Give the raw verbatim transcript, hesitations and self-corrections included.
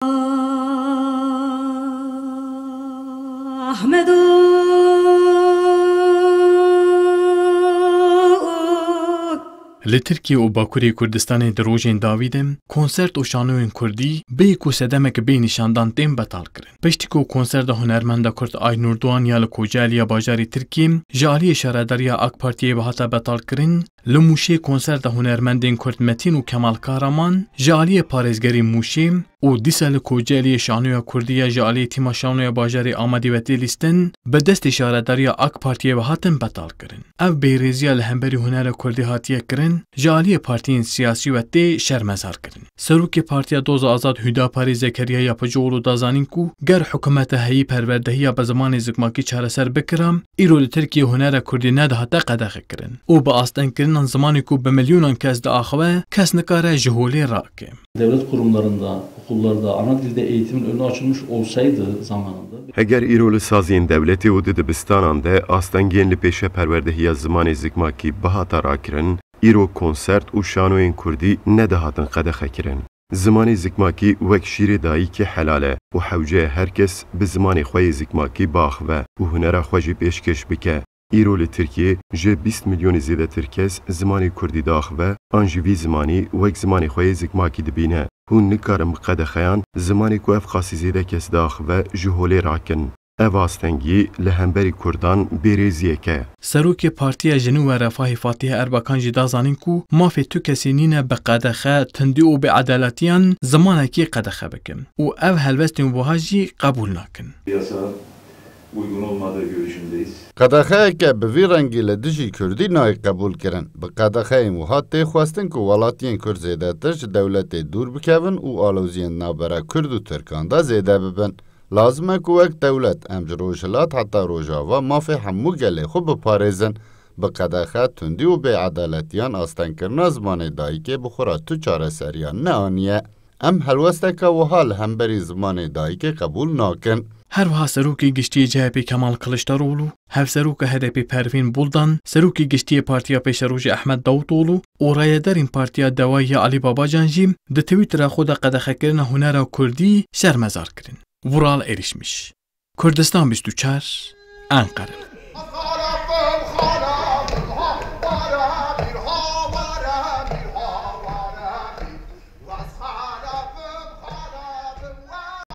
Ahmedo. Li Tirkiye û Bakurê Kurdistanê di rojên dawî de konsert û şanoyên kurdî bêyî ku sedemek bê nîşandan tên betal kirin. Piştî ku konserta hunermenda kurd Aynur Doğan ya li Kocaeliya bajarê Tirkiyê ji aliyê şaredariya AK Partiyê ve hate betal kirin, li Mûşê konserta hunermendên kurd Metîn û Kemal Kahraman ji aliyê parêzgerê Mûşê û dîsa li Kocaeliyê şanoya kurdî ya ji aliyê tîma şanoya bajarê Amedê ve tê lîstin, bi destê şaredariya AK Partiyê ve hatin betal kirin. Ev bêrêziya li hemberî hunera kurdî hatiye kirin, ji aliyê partiyên siyasî ve tê şermezar kirin. Serokê Partiya Doza Azad Hüdaparê Zekeriya Yapıcıoğlu da zanîn ku ger hikûmeta heyî perwerdehiya bi zimanê zikmakî çareser bikira, îro li Tirkiyê hunera kurdî nedihate qedexekirin û bi astengkirina zimanê ku bi milyonan kes diaxive, kes nikare ji holê rake. Devlet kurumlarında, okullarda ana dilde eğitimin önü açılmış olsaydı zamanında. Heger îro li saziyên dewletê û di dibistanan de astengiyên li pêşe perwerdehiya zimanê zikmakî bihata rakirin, îro konsert û şanoyên kurdî nedihatin qedexekirin. Zimanê zikmakî wek şîrê dayikê helal e û hewce ye her kes bi zimanê xwe yê zikmakî biaxive û hunera xwe jî pêşkêş bike. Îro li Tirkiyê ji bîst milyonî zêdetir kes zimanê kurdî diaxive an jî vî zimanî wek zimanê xwe yê zikmakî dibîne. Hûn nikarin bi qedexeyan zimanê ku ev qasî zêde kes diaxive ji holê rakin. Ev astengî li hemberî kurdan bêrêziyek e. Serokê Partiya Jin û Refahê Fatihe Erbakan jî da zanîn ku mafê tu kesî nîne bi qedexe, tundî û bêedaletiyan zimanekî qedexe bikin û ev helwestên wiha jî qebûl nakin. Yasa uygun olmadığı görüşündeyiz. Qedexeyeke bi vî rengî li dijî kurdî nayê qebûl kirin. Bi qedexeyên wiha tê xwestin ku welatiyên kurd zêdetir ji dewletê dûr bikevin û aloziyên navbera kurd û tirkan de zêde bibin. Lazim e ku wek dewlet em ji rojhilat heta rojava mafê hemû gelê xwe biparêzin. Bi qedexe, tundî û bêedaletiyan astengkirina zimanê dayikê bi xwe re tu çareseriyan neaniye. Em helwesteke wiha li hemberî zimanê dayikê qebûl nakin. Her wiha Serokê Giştî yê C H P Kemal Kiliçdaroglu, Hevseroka H D P Pervîn Buldan, Serokê Giştî yê Partiya Pêşerojê Ehmed Davutoglu û rayedarên Partiya Dewayî ya Alî Babacan jî di Twitterê xwe de qedexekirina hunera kurdî şermezar kirin. Vural Erişmiş, Kurdistan bîst û çar, Enqere.